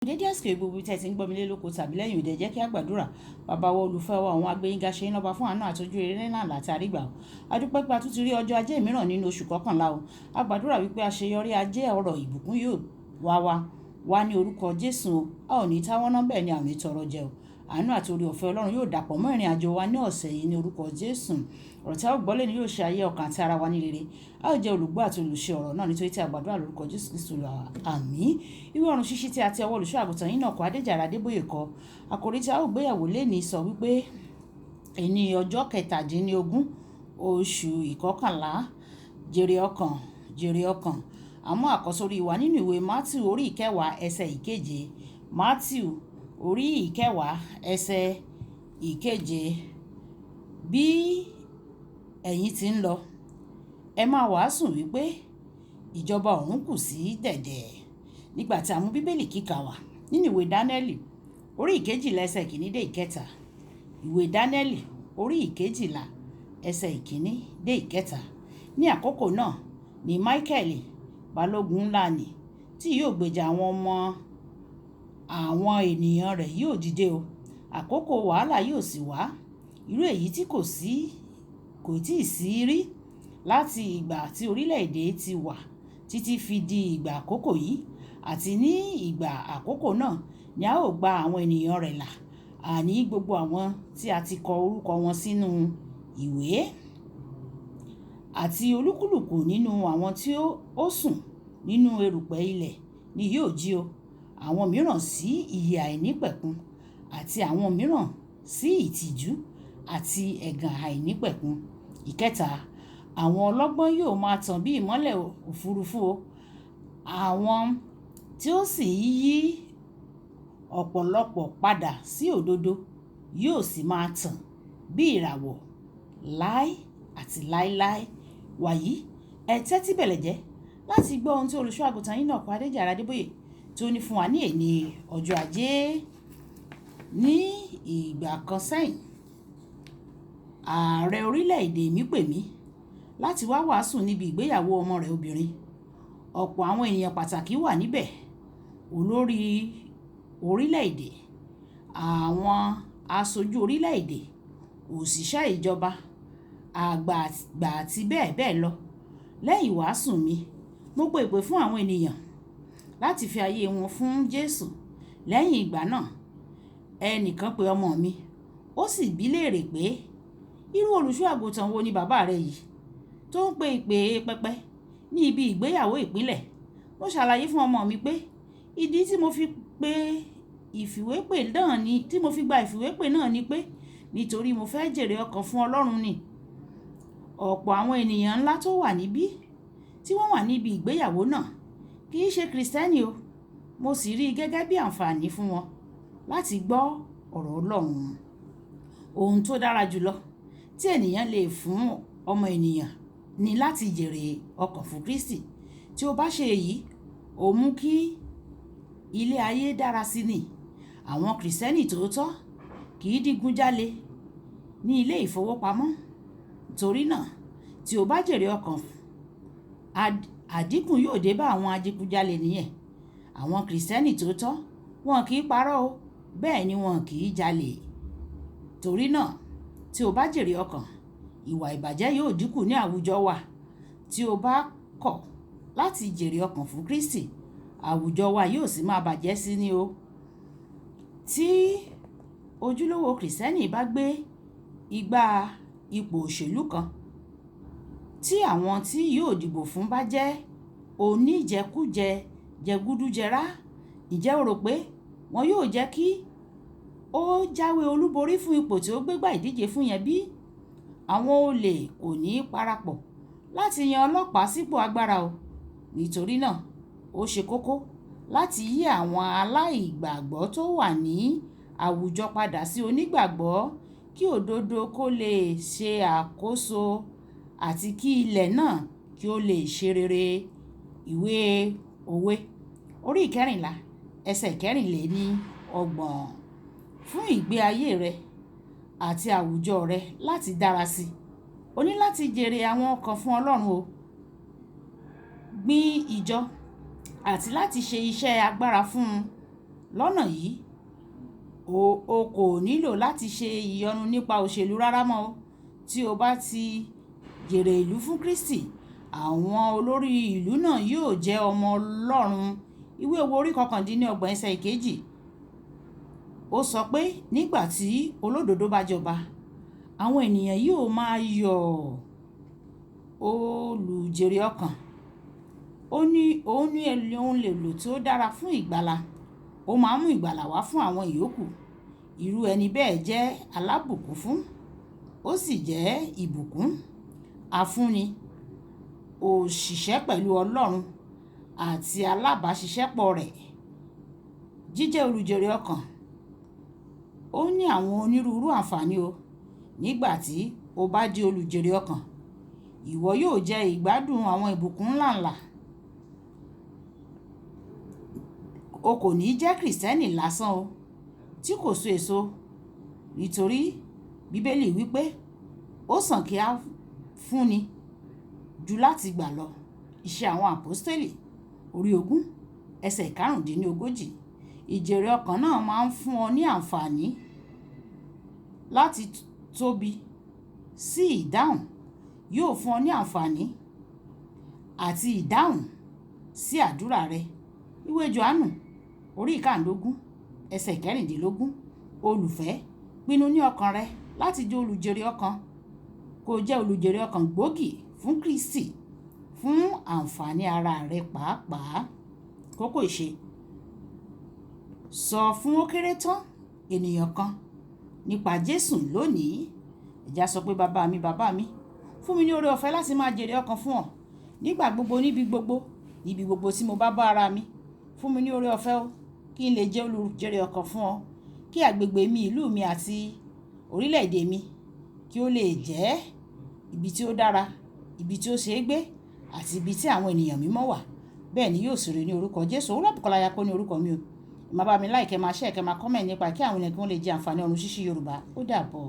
Dédé àsìkò gbogbo tí ẹ ti ń gbọ́ mi lé lóko tàbí lẹ́yìn òde, jẹ́ kí a gbàdúrà. Bàbá wa, olùfẹ́ wa, àwọn agbẹ́yìnga ṣe ń lọ́ba fún àánú àtọ́jú rere ńlá àti àrígbà. A dúpẹ́ pé a tún ti rí ọjọ́ ajé mìíràn nínú oṣù kọkànlá o. A gbàdúrà wípé àṣeyọrí ajé ọrọ̀ ìbùkún yóò wá wa wá ní orúkọ Jésù o. A ò ní táwọ́ ná, bẹ́ẹ̀ ni a ò ní tọrọ jẹ o. Àánú àti oore ọ̀fẹ́ Ọlọ́run yóò dàpọ̀ mọ́ ìrìn àjò wa ní ọ̀sẹ̀ yìí ní orúkọ Jésù. Ọ̀rọ̀ tí a ó gbọ́ lónìí yóò ṣe ayé, ọkàn àti ara wa ní rere. A ó jẹ́ olùgbọ́ àti olùṣe ọ̀rọ̀ náà, nítorí tí a gbàdúrà lórúkọ Jésù Kristi Olúwa wa. Àmín. Ìwé ọ̀run ṣíṣí tí a ti ọwọ́ olùṣọ́ àgùntàn yín náà kọ, Adéjàre Adébóyè kọ. Àkòrí tí a ó gbéyẹ̀wò lénìí sọ wípé èní ọjọ́ 17 oṣù ìkọkànlá, jèrè ọkàn, jèrè ọkàn. Àmọ́ àkọ́sórí wa nínú ìwé Mátíù orí 10 ẹsẹ̀ 7. Mátíù orí 10 ẹsẹ̀ 7. Bí ẹ̀yin ti ń lọ, ẹ máa wàásù wípé ìjọba ọ̀run kù sí dẹ̀dẹ̀. Nígbà tí a mú Bíbélì kíkà wá nínú ìwé Dánẹ́lì orí 12 ẹsẹ̀ 1 dé 3. Ìwé Dánẹ́lì orí 12 ẹsẹ̀ 1 dé 3. Ní àkókò náà ni Michael, balógun ńlá nì, tí yóò gbèjà àwọn ọmọ àwọn ènìyàn rẹ̀ yóò dìde o. Àkókò wàhálà yóò sì wá, irú èyí tí kò sí, kò tíì sí rí láti ìgbà tí orílẹ̀-èdè ti wà títí fi di ìgbà àkókò yìí. Àti ní ìgbà àkókò náà ni a ó gba àwọn ènìyàn rẹ̀ là, àní gbogbo àwọn tí a ti kọ orúkọ wọn sínú ìwé. Àti olúkúlùkù nínú àwọn tí ó sùn nínú erùpẹ̀ ilẹ̀ ni yóò jí o. Àwọn mìíràn sí ìyè àìnípẹ̀kun, àti àwọn mìíràn sí ìtìjú àti ẹ̀gàn àìnípẹ̀kun. Ìkẹta, àwọn ọlọ́gbọ́n yóò máa tàn bí ìmọ́lẹ̀ òfurufú o. Àwọn tí ó sì ń yí ọ̀pọ̀lọpọ̀ padà sí òdodo yóò sì máa tàn bí ìràwọ̀ láé àti láéláé. Wàyí, ẹ tẹ́tí bẹ̀lẹ̀jẹ́ láti gbọ́ ohun tí olùṣọ́ àgùntàn yín náà kọ, Adéjàre Adébóyè, tí ó ní fún wa ní èní ọjọ́ ajé. Ní ìgbà kan sẹ́yìn, ààrẹ orílẹ̀-èdè mi pè mí láti wá wàásù níbi ìgbéyàwó ọmọ rẹ̀ obìnrin. Ọ̀pọ̀ àwọn ènìyàn pàtàkì wà níbẹ̀. Olórí orílẹ̀-èdè, àwọn aṣojú orílẹ̀-èdè, òṣìṣẹ́ ìjọba, àgbààgbà àti bẹ́ẹ̀ bẹ́ẹ̀ lọ. Lẹ́yìn ìwàásù mi, mo pe ìpè fún àwọn ènìyàn láti fi ayé wọn fún Jésù. Lẹ́yìn ìgbà náà, ẹnìkan pe ọmọ mi, ó sì bi léèrè pé irú olùṣọ́ àgùntàn wo ni bàbá rẹ̀ yìí tó ń pe ìpè pẹpẹ ní ibi ìgbéyàwó ìpínlẹ̀. Mo ṣàlàyé fún ọmọ mi pé ìdí tí mo fi pe ìfìwépè náà ni, tí mo fi gba ìfìwépè náà ni pé nítorí mo fẹ́ jèrè ọkàn fún Ọlọ́run ni. Ọ̀pọ̀ àwọn ènìyàn ńlá tó wà níbí tí wọ́n wà níbi ìgbéyàwó náà kì í ṣe Kristẹni o. Mo sì rí i gẹ́gẹ́ bí àǹfààní fún wọn láti gbọ́ ọ̀rọ̀ Ọlọ́run. Ohun tó dára jùlọ tí ènìyàn lè fún ọmọ ènìyàn ni láti jèrè ọkàn fún Kristi. Tí ó bá ṣe èyí, ó mú kí ilé ayé dára sí ni. Àwọn Kristẹni tòótọ́ kì í digunjalè ní ilé ìfowópamọ́. Nítorí náà, tí o bá jèrè ọkàn, àdínkù yóò dé bá àwọn adigunjalè nìyẹn. Àwọn Kristẹni tòótọ́ wọn kì í parọ́ o, bẹ́ẹ̀ ni wọn kì í jalè. Torí náà, tí o bá jèrè ọkàn, ìwà ìbàjẹ́ yóò dínkù ní àwùjọ wa. Tí o bá kọ̀ láti jèrè ọkàn fún Kristi, àwùjọ wa yóò sì máa bàjẹ́ sí ni o. Tí ojúlówó Kristẹni bá gbé igbá ipò òṣèlú kan, tí àwọn tí yóò dìbò fún bá jẹ́ oníjẹkújẹ jẹgúdújẹrá, ǹjẹ́ o rò pé wọn yóò jẹ́ kí ó jáwé olúborí fún ipò tí ó gbégbá ìdíje fún yẹn bí? Àwọn olè kò ní parapọ̀ láti yan ọlọ́pàá sípò agbára o. Nítorí náà, ó ṣe kókó láti yí àwọn aláìgbàgbọ́ tó wà ní àwùjọ padà sí onígbàgbọ́ kí òdodo kó lè ṣe àkóso àti kí ilẹ̀ náà kí ó lè ṣe rere. Ìwé Òwe orí 14 ẹsẹ̀ 34. Fún ìgbé ayé rẹ àti àwùjọ rẹ láti dára sí, o ní láti jèrè àwọn ọkàn fún Ọlọ́run o. Gbin ìjọ àti láti ṣe iṣẹ́ agbára fún un. Lọ́nà yìí, o kò nílò láti ṣe ìyọnu nípa òṣèlú rárá mọ́ o. Tí o bá ti jèrè ìlú fún Kristi, àwọn olórí ìlú náà yóò jẹ́ ọmọ Ọlọ́run. Ìwé Òwe orí 29 ẹsẹ̀ 2. Ó sọ pé nígbà tí olódodo bá jọba, àwọn ènìyàn yóò máa yọ̀. Olùjèrè ọkàn ó ní ohun èlò tí ó dára fún ìgbàlà. Ó máa ń mú ìgbàlà wá fún àwọn ìyókù. Irú ẹni bẹ́ẹ̀ jẹ́ alábùkún fún, ó sì jẹ́ ìbùkún, afúnni, òṣìṣẹ́ pẹ̀lú Ọlọ́run àti alábáṣiṣẹ́pọ̀ rẹ̀. Jíjẹ́ olùjèrè ọkàn ó ní àwọn onírúurú àǹfààní o. Nígbà tí o bá di olùjèrè ọkàn, ìwọ yóò jẹ ìgbádùn àwọn ìbùkún ńláǹlà. O kò ní jẹ́ Krìstẹ́nì lásán o tí kò so èso, nítorí Bíbélì wípé ó sàn kí a fúnni ju láti gbà lọ. Iṣẹ́ àwọn Àpọ́stélì orí 20 ẹsẹ̀ 35. Ìjèrè ọkàn náà máa ń fún ọ ní àǹfààní láti tóbi sí ìdáhùn. Yóò fún ọ ní àǹfààní àti ìdáhùn sí àdúrà rẹ. Ìwé Jòhánù orí 15 ẹsẹ̀ 16. Olùfẹ́, pinnu ní ọkàn rẹ láti di olùjèrè ọkàn. Kó jẹ́ olùjèrè ọkàn gbòógì fún Kristi fún àǹfààní ara rẹ pàápàá. Kókó ìṣe. Sọ fún ó kéré tán ènìyàn kan nípa Jésù lónìí. Ẹ jẹ́ á sọ pé bàbá mi, bàbá mi, fún mi ní oore ọ̀fẹ́ láti máa jèrè ọkàn fún ọ nígbà gbogbo, níbi gbogbo, níbi gbogbo tí mo bá bá ara mi. Fún mi ní oore ọ̀fẹ́ o kí n lè jẹ́ olùjèrè ọkàn fún ọ, kí agbègbè mi, ìlú mi àti orílẹ̀-èdè mi kí ó lè jẹ́ ibi tí ó dára, ibi tí ó ṣe é gbé àti ibi tí àwọn ènìyàn mímọ́ wà. Bẹ́ẹ̀ ni yóò sì rí ní orúkọ Jésù. Olúwabùkọ́lá Ayako ní orúkọ mi o. Ẹ máa bá mi like, ẹ máa share, kẹ máa comment nípa kí àwọn ènìyàn kí wọ́n lè jẹ àǹfààní ọ̀run ṣíṣí Yorùbá. Ó dàbọ̀.